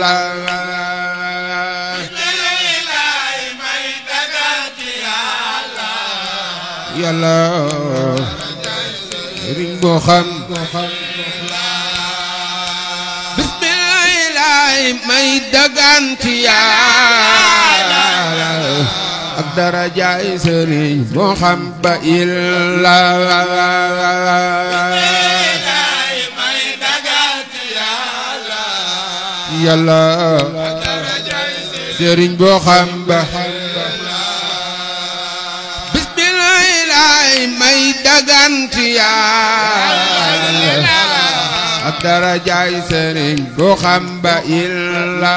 yàlla yàlla sëriñ boo xam bismillahi may daganti yàlla ak darajaay sëriñ boo xam ba illa yàlla sëriñ boo xam ba may daganti yàlla ak darajaay sëriñ boo xam ba illa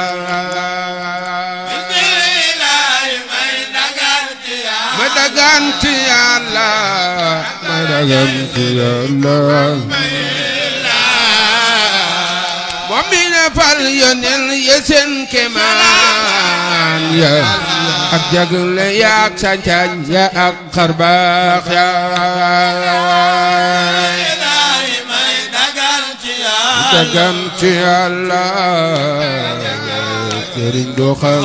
may daganti yàlla may daganti yàlla moom mi ne fal yonel yesen kemaan ya ak jagle ya ak sancañ ya ak xarbaax ya daganti yàlla sëriñ boo xam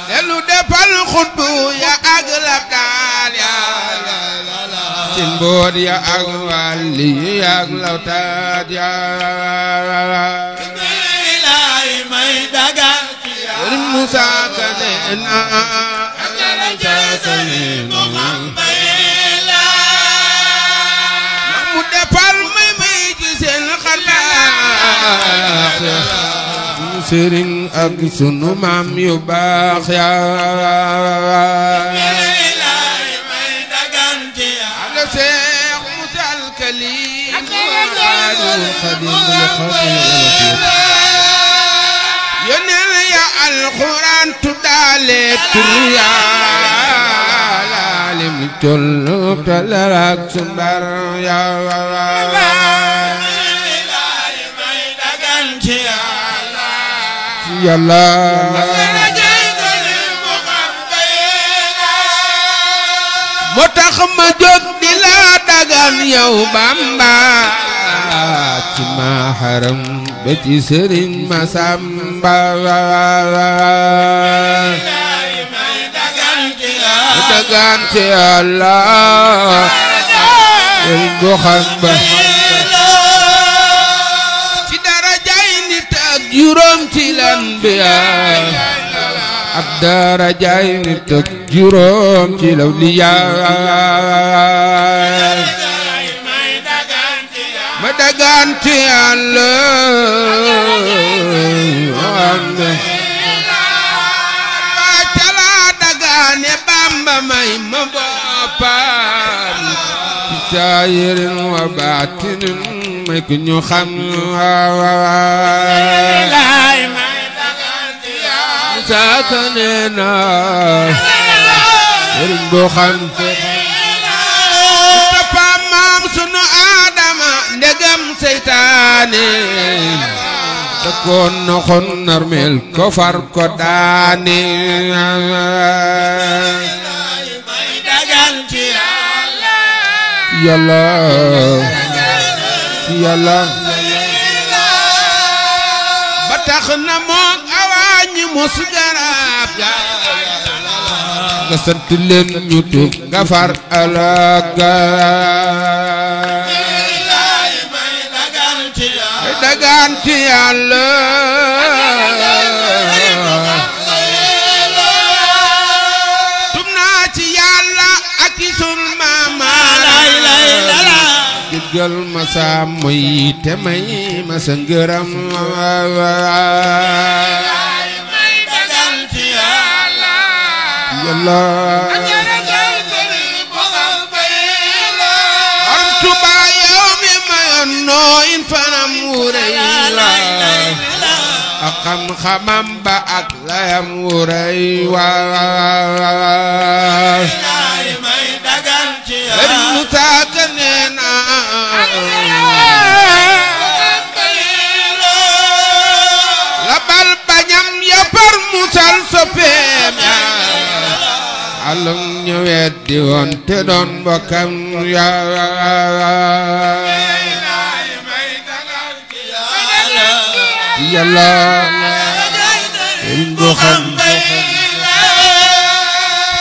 delu defal xutbu ya ak labdaal ya sin boot ya ak wàlli ya ak lawtaat ya sëriñ Musa Ka nee na mu defal may ci seen xarbaax sunu sëriñ ak sunu maam yu baax ya ala Seex Musa al Kalim yonel ya alxuraan tuddaale tur Yàlla lim tollu talaak sumbar ya Yàlla moo tax ma jóg di la dagan yow Bamba ci maharam ba ci sëriñ Masamba daganti yàlla sëriñ boo xam ba ci darajay nit ak juróom ci lanbiya ak darajay nit ak juróom ci lawliya ma daganti yàlla waa cala dagane Bamba may ma boppam ci saayirin wa baatinin may ku ñu xam Musa Ka nee na sëriñ boo xam ndegam seytaane te koon noxon narmel ko far ko daane yàlla yàlla ba tax na moom awaañi mos garab ga nga sant leen ñu tub nga far alaga daganti yàlla tum naa ci yàlla ak ci sun maama jéggal ma sa moy te may ma sa ngërëm yàlla nooyin fanam wuray la ak xam-xamam ba ak layam wuray waa sëriñ Musa Ka nee na la bal bañam ya par musal soppeem ya alam ñëwet di woon te doon mbokkam ya yàlla du xam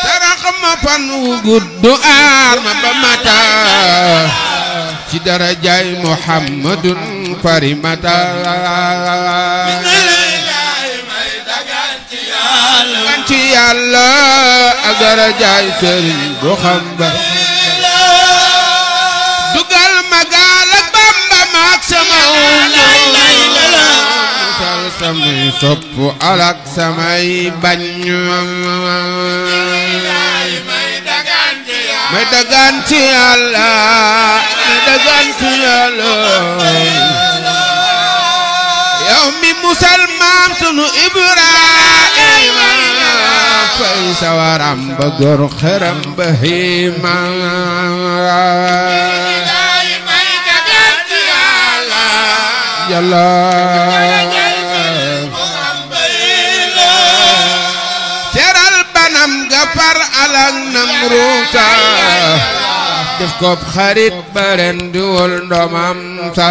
tarax ma fan wu gudd aar ma ba mata ci darajaay Muhammadun farimata man ci yàlla ak darajaay Sëriñ bu xam ba dugal ma gaal ak Bamba maak sama musal samay sopp alak samay bañ may dagaan ci yàlla may dagaan ci yàlla yow mi musal maam sunu Ibrahima fay sawaram ba gor xeram ba hima may dagaan ci yàlla yàlla gafar alang Namruusa def ko xarit ba ren di wol ndomam sa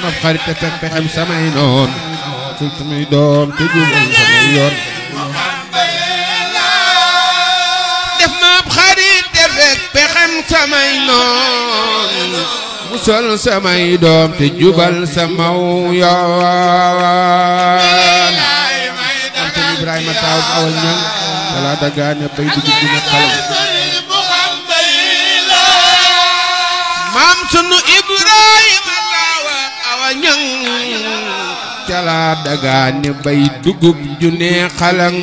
ma xarit te fekk pexem samay noon su samay doom te jubal samay yoon def ma xarit te fekk pexem samay noon musal samay doom te jubal samaw yoon Ibrahima taw awal ñang wala dagaane bay dugg dina xalam maam sunu Ibrahima taw awal ñang wala dagaane bay dugg dina xalam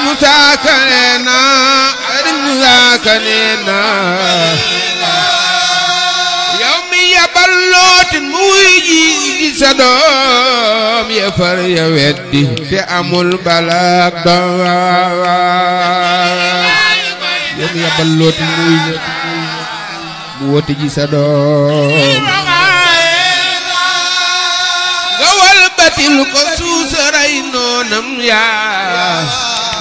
Musa kanena Musa kanena balootin muy ji sa doom ya far ya weddi te amul balak doom yow mi ya balootin muy mu woti ji sa doom nga wal batil ko suusaray noonam yaa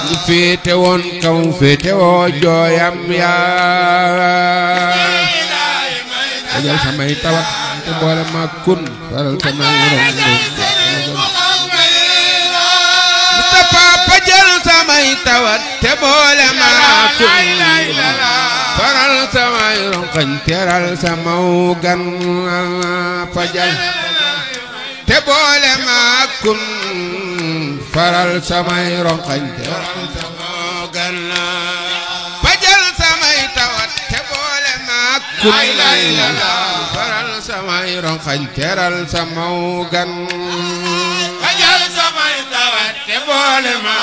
lu féete woon kaw féete woo jooyam yaa fajal samay tawat te boole ma kun faral samay rongo Mustafa fajal samay tawat te boole ma kun faral samay rongo teral samaw gan fajal te boole ma kun faral samay rongo teral samaw gan fajal samay tawat te boole ma kun faral samay ronxañ teral samaw gan fajal samay tawat te boole ma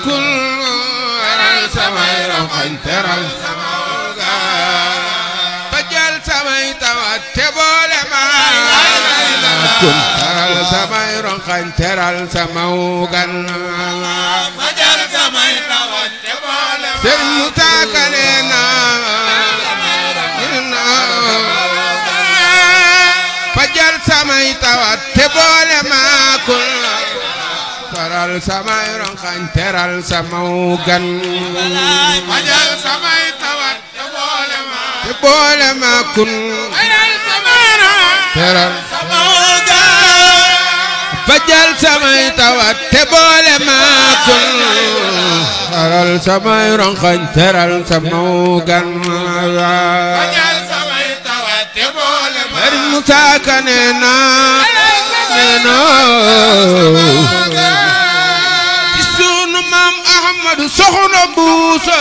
kun faral samay ronxañ teral samaw gan fajal samay tawat te boole ma kun faral samay ronxañ teral samaw gan fajal samay tawat te boole ma Sëriñ Musaa Ka nee na fajal samay tawat te boole ma kun faral samay ronxañ teral samaw gan fajal samay tawat te boole ma kun teral samaw gan fajal samay tawat te boole ma kun faral samay ronxañ teral samaw gan Sëriñ Musaa Ka nee na ci sunu maam Ahmadu soxna buusa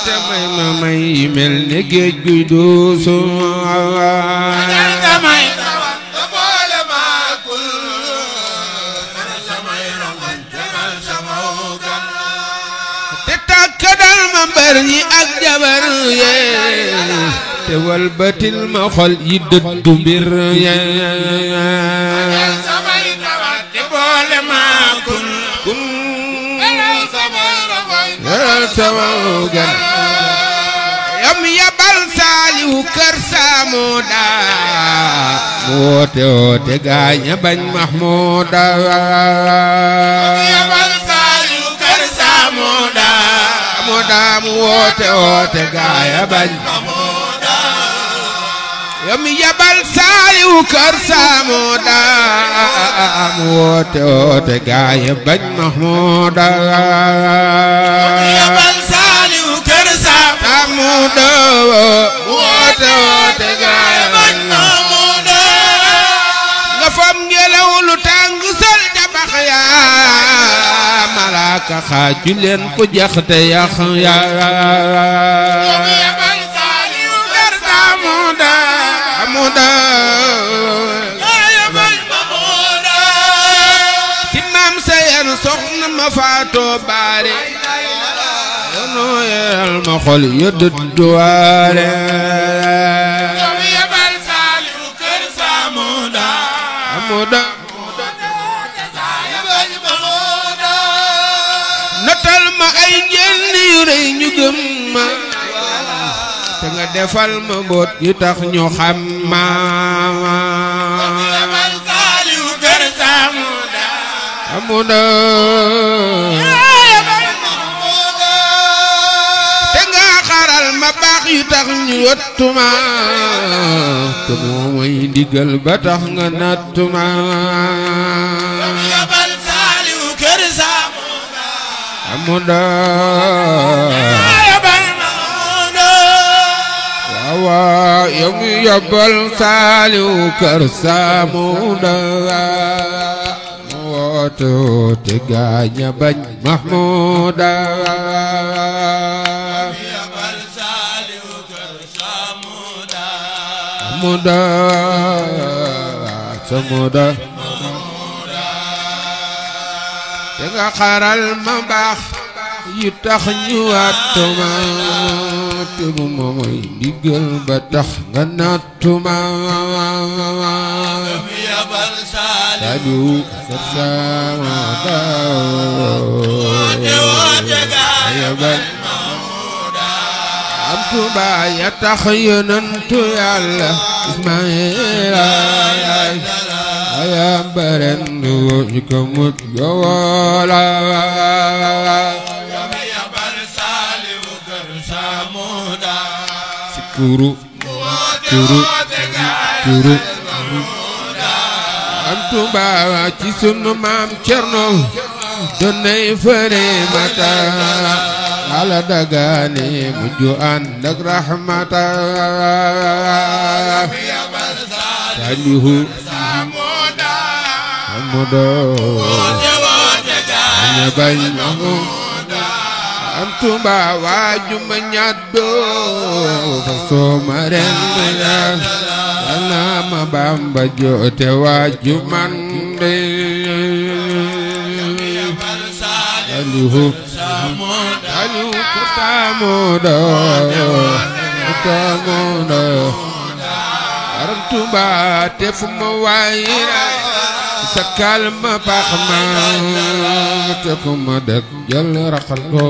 te may ma may mel ne géej guy duusu te tàkkadal ma mbër ñi ak jabar yee te walbatil ma xol yi dëddu mbir yaa samay tawat te boole ma kun sama gan yam yabal Saaliw kër Saamuda mu woote woote gaaña bañ Mahmuda yabal Saaliw kër Saamuda mu woote woote gaaya bañ yow mi yabal Saaliw kër Saamuda mu woote woote gaay bañ Mahmuda yabal Saaliw kër Saamuda mu woote woote gaay bañ Mahmuda nga fam ngelaw lu tàng sol jabax ya malaaka xaaju leen ko jaxte yax ya yabal Saaliw kër Saamuda Mahmuda yabal Mahmuda ci maam Sayer soxna ma faatoo baare yono yel ma xol yëdduwaare yabal Saaliw kër Saamuda Mahmuda yabal Mahmuda natal ma ay njël yu rëy ñu gëm ma te nga defal ma mboot yu tax ñu xam ma yabal Saaliw kër Saamuda Mahmuda yabal Mahmuda te nga xaral ma baax yu tax ñu yottuma te moo may digal ba tax nga nattuma yabal Saaliw kër Saamuda Mahmuda yabal Mahmuda waaw yow mi yóbbal Saaliw kër Saamuda mu woote woote gaaña bañ Mahmuda yabal Saaliw kër Saamuda Mahmuda Saamuda te nga xaral ma baax yu tax ñu wattuma te bu ma mooy ndigal ba tax nga nattuma yabal Saaliw Saaliw kër Saamuda woote gaay yabal Mahmuda am Tuuba ya tax yonantu Yàlla Ismaayila aya baren ñu ko mut yowala yabal Saaliw kër Saamuda kuru woote gaay kuru am Tuuba ci sunu maam Cerno donay fere mata ala dagaane mujju ànd ak rahmata yabal Saaliw Saamuda Mahmuda woote gaay ña bañ Mahmuda am Tuuba waaju ma ñaddoo fa sooma ren yàlla ma Bamba joote waaju man de yabal Saaliw Saamuda Saaliw ko Saamuda Saamuda aram Tuuba te fu ma waayira sakal ma baax ma te ku ma dëkk jël raxal ko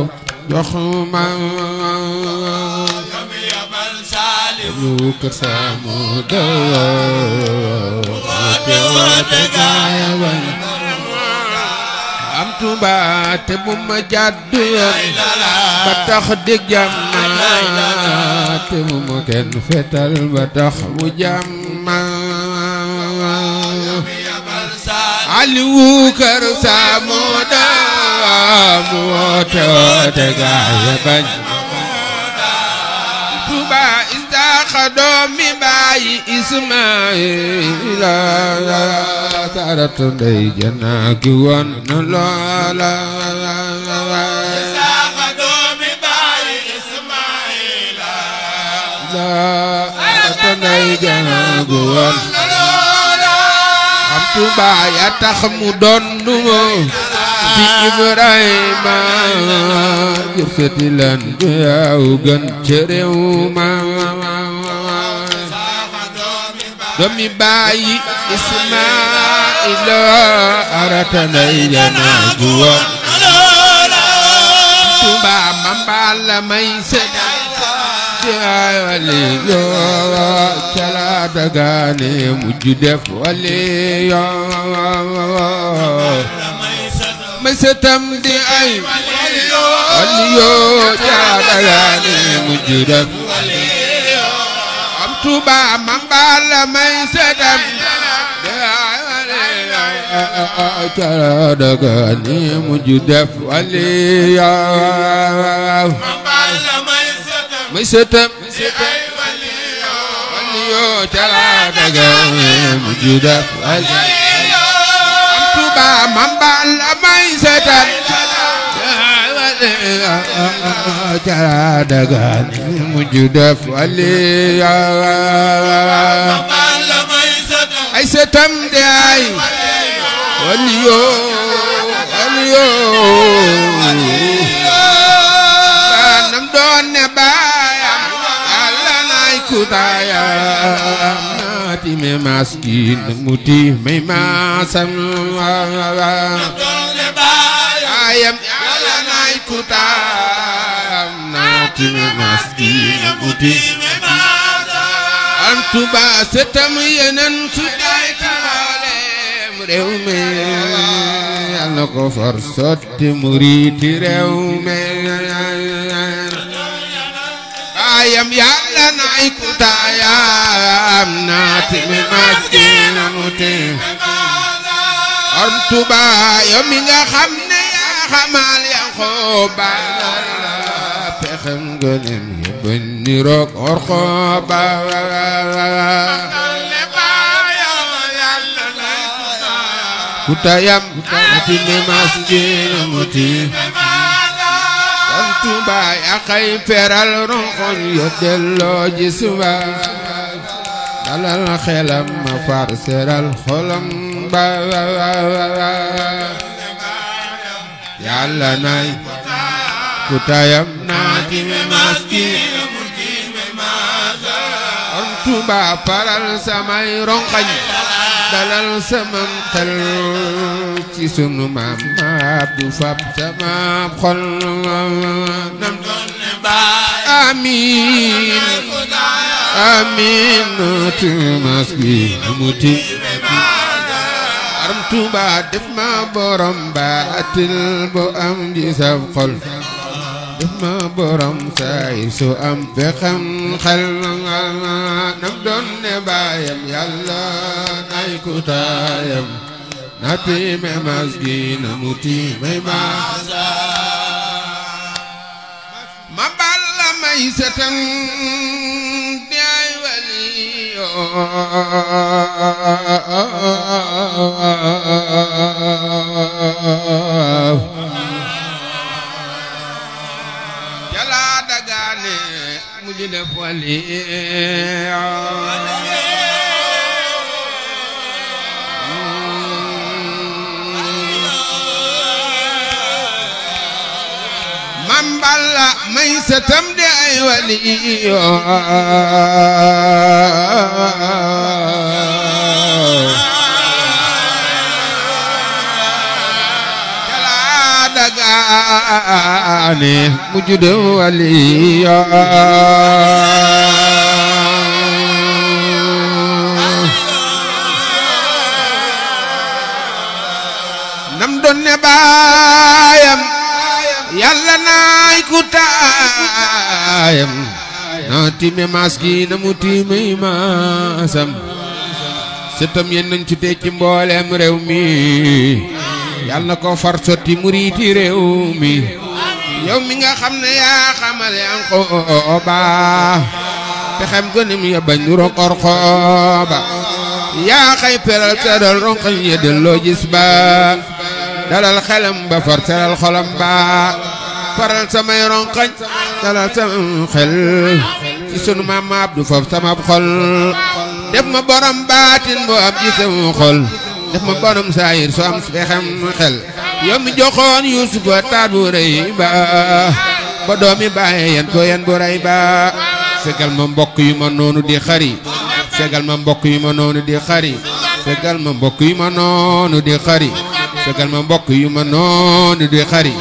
jox ma yabal Saaliw Saaliw kër Saamuda woote gaay am Tuuba te bu ma jàddu yoon ba tax dégg jàmm te bu ma kenn fetal ba tax mu jàmm yabal Saaliw Saaliw kër Saamuda mu woote woote gaay bañ Tuuba istaaxa doomi baayi Ismaayila saratu ndey jana ki woon na loola Isaaxa doomi baay Ismaayila saratu ndey jana ki woon am Tuuba ya tax mu doon numo ci Ibrahima jëfeti lan yaw gën ci réew ma doomi baayi Ismaayila arata ndey jana ki woon Tuuba mambala may sedda wali yo cala dagaane mujj def wali yo may setam di ay wali yo cala dagaane mujj def am Tuuba mambala may setam cara daga ni mujj def waliya mambala may setam waliyo cara daga mujj def waliya Tuuba mambala may setam cara daga ni mujj def waliya ay setam de ay waliyo banam doon ne baayam Yàlla nay kutayam naati me maskin muti may masam baayam Yàlla nay kutayam naati me maskin muti an Tuuba setam yenen su day tabalem réew mi Yàlla ko far sotti muriti réew mi baayam Yàlla nay kutayam naati me maskin muti an Tuuba yow mi nga xam ne yaa xamal Yanqooba pexem gënem bañ ni roog Orxooba kutayam naati me maskin muti an Tuuba yaa xay feral ronxoñ yo delloo gis wa dalal xelam ma far seral xolam ba Yàlla nay kutayam naati me maskin an Tuuba faral samay ronxañ dalal samam xel ci sunu maam Abdu fab sama xol nam doon ne baay amiin amiin naati me maskin muti aram Tuuba def ma borom baatil bu am ji sab xol def ma borom saayir su am pexem xel nam doon ne baayam Yàlla nay kutayam naati me maskin muti may maasa ma balla may setam di ay waliyo jala dagane mujj def waliyo mamballa may setam de ay waliyo jala dagane mujj def waliyo nam doon ne baayam Yàlla nay kutayam naati me maskin muti may maasam setam yen nañ ci te ci mboolem réew mi Yàlla ko far sotti muriti réew mi yow mi nga xam ne yaa xamal Yanqooba pexem gënem ya bañ roog Orxooba yaa xay peral seral ronxañ ya delloo gis ba dalal xelam ba far seral xolam ba faral samay ronxañ dalal sama xel ci sunu maam Abdu foofu sama xol def ma borom baatin bu am ci sama xol def ma borom saayir su am pexem xel yow mi joxoon Yuusufa taat bu rëy ba doomi bàyyi yen ko yen bu rëy ba fegal ma mbokk yu ma noonu di xari fegal ma mbokk yu ma noonu di xari fegal ma mbokk yu ma noonu di xari fegal ma mbokk yu ma noonu di xari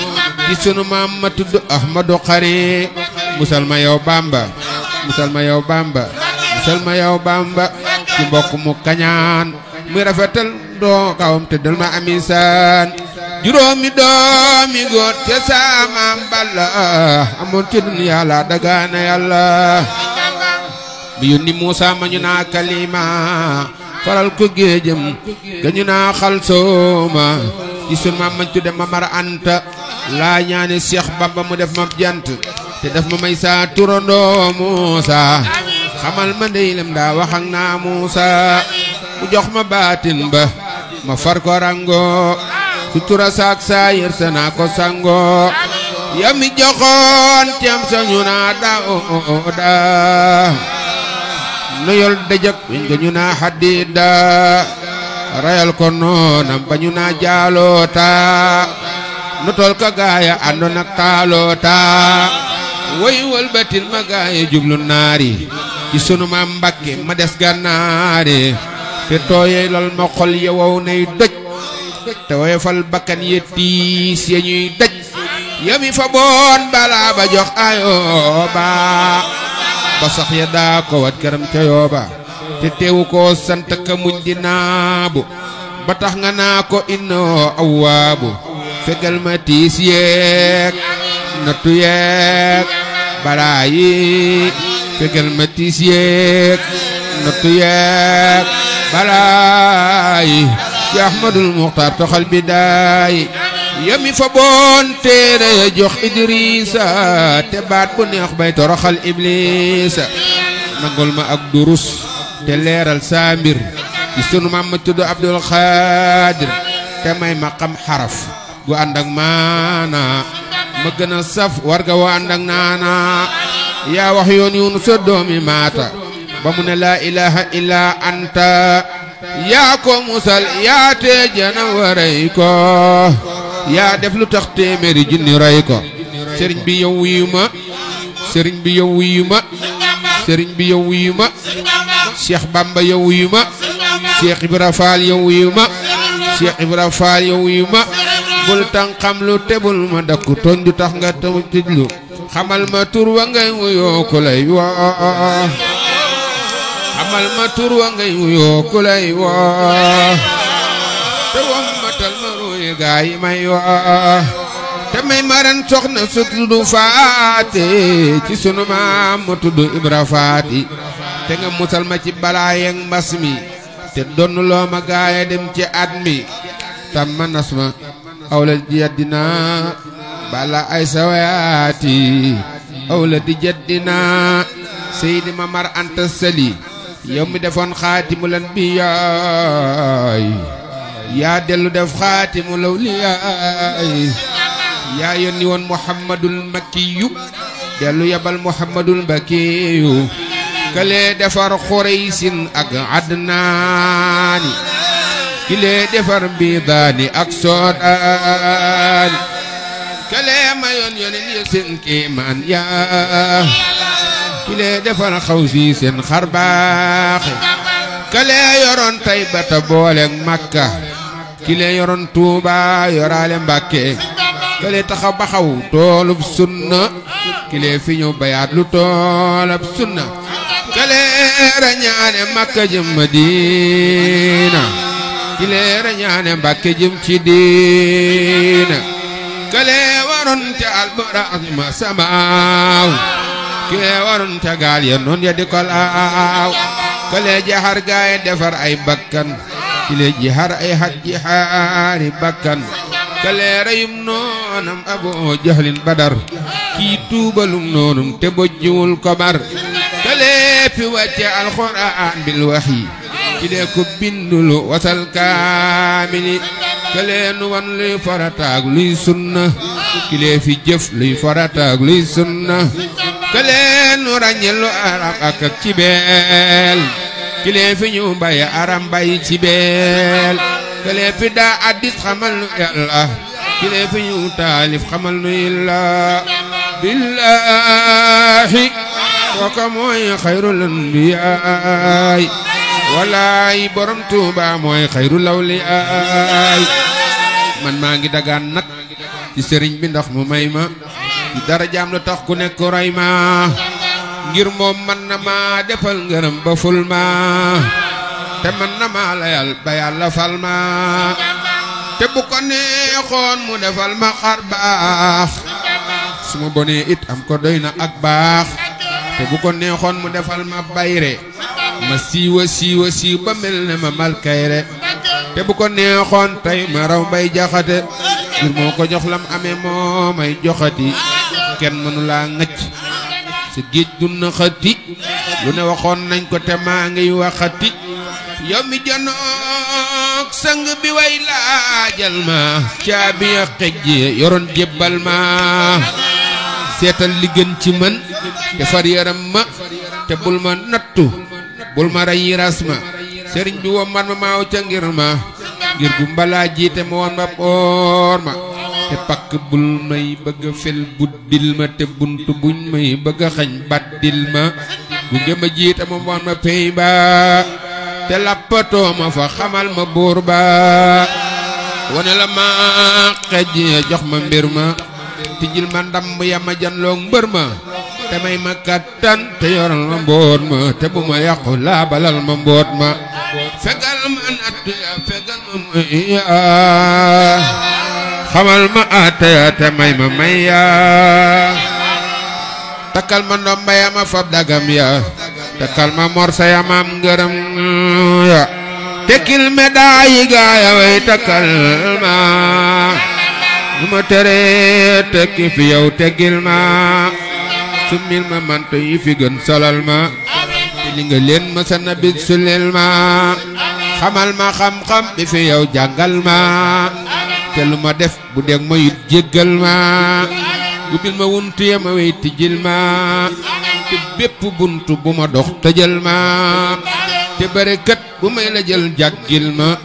ci sunu maam ma tudd Ahmadu Xari musal ma yow Bamba musal ma yow Bamba musal ma yow Bamba ci mbokk mu kañaan muy rafetal doo kawam te dal ma amisaan juróomi doomi góor te saamaam Balla amoon ci dunya la dagaana Yàlla mi yónni Muusa ma ñu naa kalima faral ko géejëm ga ñu naa xalsooma ci sun maam mañ tudde Mamar Anta laa ñaane Cheikh Bamba mu def ma jant te def ma may saa turandoo Muusa xamal ma ndeylem daa wax ak naa Muusa mu jox ma baatin ba ma far ko rango sutura saak saa yër sa naa ko sango yami joxoon tem sa ñu naa Daawuda nu yol dëjëk wiñ ko ñu naa Hadiida rayal ko noonam ba ñu naa Jaaloota nu tol ka gaaya àndoon ak Taaloota woy wëlbatil ma gaaya jublu naari ci sunu maam Mbàkke ma des gànnaare te tooyee lol ma xol ya wow nay doj te woyofal bakkan ye tiis ya ñuy daj yami fa boon balaa ba jox ayooba ba sax ya daa ko wat këram ca yooba te teewu ko sant ka muñ di naabu ba tax nga naa ko innoo awwaabu fegal ma tiis yeek nattu yeek balaa yi fegal ma tiis yeek nattu yeek balaa yi ci Ahmadul Muxtaar toxal bidaay yami fa boon téere jox Idrissa te baat bu neex bay toroxal Iblisa nangul ma ak durus te leeral saa mbir ci sunu maam ma tudd Abdul Xaadir te may ma xam xaraf gu ànd ak maana ma gën a saf warga wa ànd ak naana yaa wax yoon yunu sa doomi maata ba mu ne laa ilaha illa anta yaa ko musal yaa tee jana waray ko yaa def lu tax téeméeri junni ray ko sëriñ bi yow wuyu ma sëriñ bi yow wuyu ma sëriñ bi yow wuyu ma Cheikh Bamba yow wuyu ma Cheikh Ibra Fall yow wuyu ma Cheikh Ibra Fall yow wuyu ma bul tànqam lu tebul ma dakku tooñ du tax nga taw tijlu xamal ma tur wa ngay wuyoo ku lay woo xamal ma tur wa ngay wuyoo ku lay woo te wammatal ma ruuy gaa yi may woo te may maran soxna su tudd Faati ci sunu maam ma tudd Ibra Faati te nga musal ma ci balaa yeeg mbas mi te donn loo ma gaaya dem ci at mi tam ma nas ma awla di jaddina bala ay sawayaati awla di jaddina Seydi Mamar Anta Sali yow mi defoon xaatimul anbiyaay yaa dellu def xaatimul awliyaay yaa yónni woon Muhammadul Makkiyu dellu yabal Muhammadul Mbakiyu këlee defar Xuraysin ak Adnaani kilee defar Bidaani ak Soodaani këlee mayoon yonen ya seen kéemaan yaa kilee defar Xawsi seen xarbaaxe këlee yoroon Taybata booleeg Makka kilee yoroon Tuuba yoraale Mbàkke këlee taxaw baxaw toolub sunna kilee fi ñu bayaat lu toolub sunna këlee rañaane Makka jëm Madina kilee rañaane Mbàkke jëm ci diina këlee waroon ca alburax ma samaaw kilee waroon ca gaal ya noon ya di ko laaw këlee jaxar gaay defar ay bakkan kilee jixar ay xat jixaari bakkan këlee reyum noonam Abu Jahlin Badar kii tuubalum noonum te bojjiwul kobar këlee fi wàcce alxuraan bil waxyi kilee ko bindulu wasal kaamili këlee nu wan luy farataag luy sunna kilee fi jëf luy farataag luy sunna këlee nu ràññelu aram ak ci beel kilee fi ñu bay aram bay ci beel këlee fi daa addis xamal nu yàlla kilee fi ñu taalif xamal nu yàlla billaahi kooka mooy xayrul anbiyaay walaay borom Tuuba mooy xayrul awliyaay man maa ngi dagaan nag ci sëriñ bi ndax mu may ma ci dara jaam lu tax ku nekk roy ma ngir moom man na ma defal ngërëm ba ful ma te man na ma layal ba yàlla fal ma te bu ko neexoon mu defal ma xar baax su ma bonee it am ko doy na ak baax te bu ko neexoon mu defal ma bayre ma siiwa siiw ba mel ne ma malkayre te bu ko neexoon tey ma raw bay jaxate ngir moo ko jox lam amee moo may joxati kenn mënu laa ngëcc sa géej du naxati lu ne waxoon nañ ko te maa ngiy waxati yow mi janook sang bi way laajal ma caabi ya xej ji yoroon jébbal ma seetal li gën ci man defar yaram ma te bul ma nattu bul ma rey ras ma sëriñ bi woo man ma maaw ca ngir ma ngir gu mbalaa jiite ma woon ma boor ma te pakk bul may bëgg fel buddil ma te buntu buñ may bëgg xañ baddil ma gu ngeen ma jiite ma woon ma pey ba te lappatoo ma fa xamal ma buur ba wane la ma xej jox ma mbir ma tijjil ma ndamb ya ma janloog mbër ma te may ma kattan te yoral ma mboot ma te bu ma yàqu laabalal ma mboot ma fegal ma natt ya fegal ma may ya xamal ma ate ya te may ma may ya takkal ma ndomba ya ma fab dagam ya takkal ma morsa ya ma am ngërëm ya tekkil medaayi gaaya way takkal ma lu ma tere tekki fi yow teggil ma summil ma manto yi fi gën solal ma te li nga leen ma sa nabi sulel ma xamal ma xam-xam bi fi yow jàngal ma te lu ma def bu deg ma yit jéggal ma ubbil ma wuntu ya ma wey tijjil ma te bépp buntu bu ma dox tëjal ma te bare kat bu may la jël jàggil ma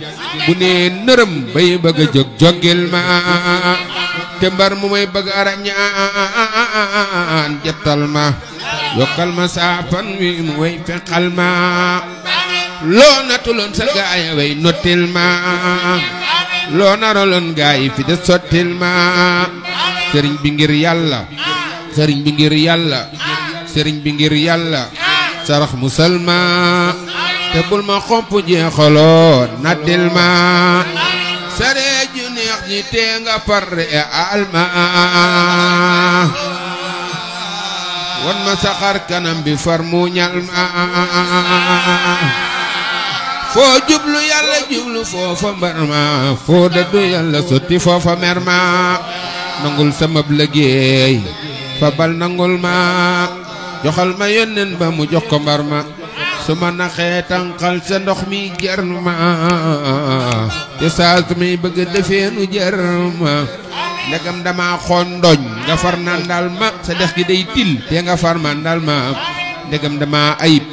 bu nee nërëm bay bëgg a jóg joggil ma te mbar mu may bëgg arañaan jettal ma yokkal ma saafan wi mu way fexal ma loo natuloon sa gaaya way nottil ma loo naraloon gaay fi de sottil ma sëriñ bi ngir yàlla sëriñ bi ngir yàlla sëriñ bi ngir yàlla sarax musalma te bul ma xomp jeexaloo naddil ma saree ju neex ji tee nga parre alma wan ma saxar kanam bi far mu ñal ma foo jublu yàlla jublu foofa mbar ma foo dëddu yàlla sotti foofa mer ma nangul sama liggéey fa bal nangul ma joxal ma yónneen ba mu jox ko mbar ma su ma naxee tànqal sa ndox mi jar ma te saa su may bëgg defee nu jar ma ndegam dama xondoñ nga far nandal ma sa dex gi day til te nga far mandal ma ndegam dama ayib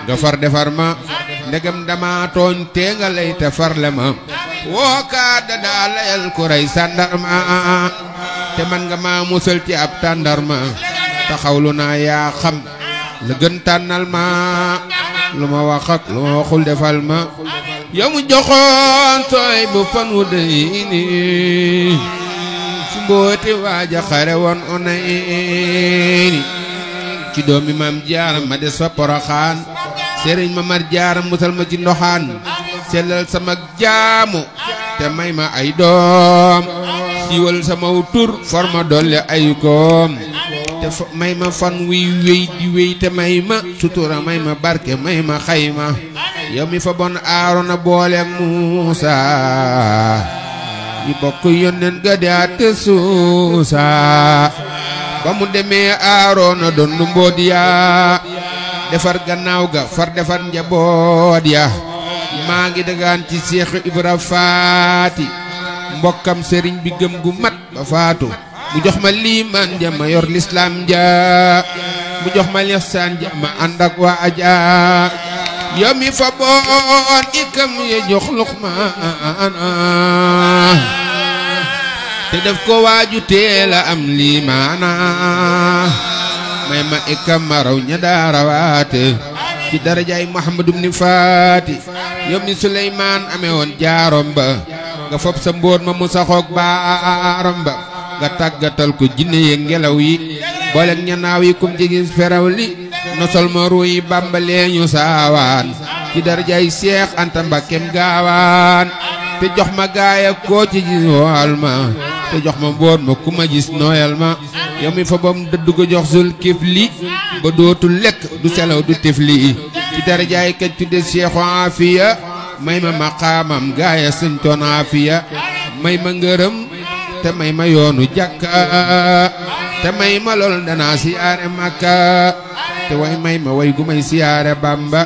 nga far defar ma ndegam dama tooñ te nga lay te farle ma woo kaa dadaa layal ku rey sàndarma te man nga ma musal ci ab tàndarma taxawlu naa yaa xam la gën tànnal ma lu ma wax ak lu ma waxul defal ma yow mu joxoon sooy bu fan wu dey ni ci mbooti waaja xare woon onay ni ci doomi maam jaaram ma des fa poroxaan sëriñ ma mar jaaram musal ma ci ndoxaan sellal sama jaamu te may ma ay doom siiwal sama tur forma dolle ay koom te may ma fan wuy wéy di wéy te may ma sutura may ma barke may ma xayma yow mi fa bon Aarona booleeg Muusa ñi bokk yónneen ga di àtte suusa ba mu demee Aarona doon nu mboot ya defar gannaaw ga far defar njaboot ya maa ngi dagaan ci Seex Ibra Faati mbokkam sëriñ bi gëm gu mat ba faatu mu jox ma liimaan ja ma yor lislaam ja mu jox ma lihsaan ja ma ànd ak waa aja yow mi fa boon ikam ya jox Luqmaan te def ko waaju teela am liimaana may ma ikam ma raw ña daarawaate ci darajaay Muhammadu ibn Faati yow mi Suleymaan amee woon jaarom ba nga fob sa mbóot ma mu saxoog baaram ba nga tàggatal ko jinne ye ngelaw yi booleeg ñanaaw yi kum ci gis feraw li nosol ma ruuy bàmbalee ñu saawaan ci darajaay Seex Anta Mbàkkeem gaawaan te jox ma gaaya koo ci gis waal ma te jox ma mboot ma ku ma gis nooyal ma yow mi fa bam dëdd ko jox sul kifli ba dootul lekk du selaw du tifli ci darajaay ka tudde Seexu Afiya may ma maqaamam gaaya sëñtoon Afiya may ma ngërëm te may ma yoonu jàkka te may ma lool danaa siyaare Makka te way may ma way gu may siyaare Bamba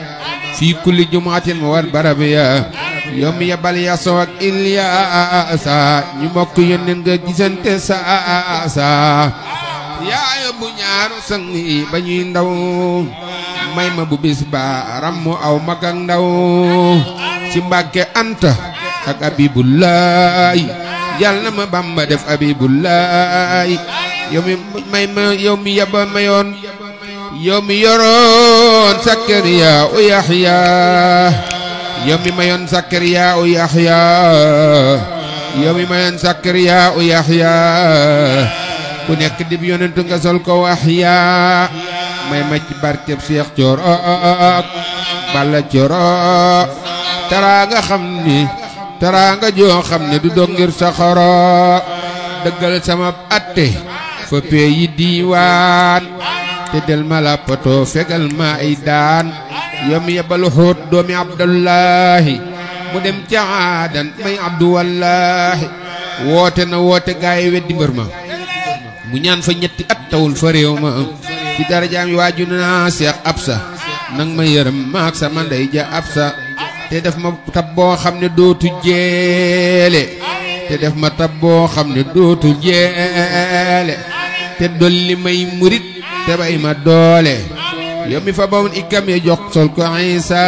fii kulli jumaatin ma war barab ya yow mi yabal Yaso ak Ilyaasa ñu mbokk yónneen nga gisante saasa yaaya bu ñaaru sang yi ba ñuy ndaw may ma bu bis ba rammu aw mag ak ndaw ci Mbàkke Anta ak Abibullaay yal na ma Bamba def Abibullaay yow mi may ma yow mi yaba mayoon yow mi yoroon Sakariya u Yaxya yow mi mayoon Sakariya u Yaxya yow mi mayoon Sakariya u Yaxya ku nekk dib yonentu nga sol ko waxya may ma ci barkeb Seex Cooro Balla Cooro teraanga xam ni teraanga joo xam ne du dog ngir sa xoro dëggal sama atte fa pee yi diiwaan te del ma la poto fegal ma ay daan yow mi yebal xóot doomi Abdullahi mu dem ca aadan may Abdu Wallahi woote na woote gaay weddi mbër ma mu ñaan fa ñetti at tawul fa réew ma ci darajaam yi waaju na Seex Absa nang ma yërëm maak sama ndey ja Absa te def ma tab boo xam ne dootu jeele te def ma tab boo xam ne dootu jeele te dolli may murit te bay ma doole yow mi fa bawoon ikam ye jox sol ko Isa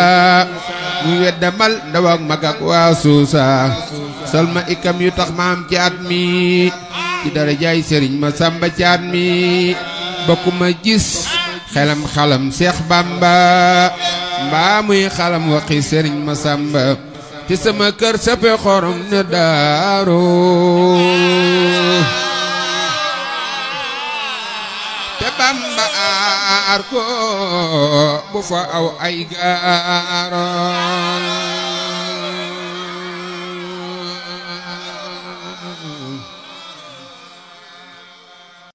muy weddamal ndaw ak mag ak waa suusa sol ma ikam yu tax ma am ci at mi ci darajaay Sëriñ Masamba Caat mi bokkuma gis xelam xalam Seex Bamba mbaa muy xalam waxi Sëriñ Masamba ci sama kër sape xorom ne daaru te Bamba aar ko bu fa aw ay gaaro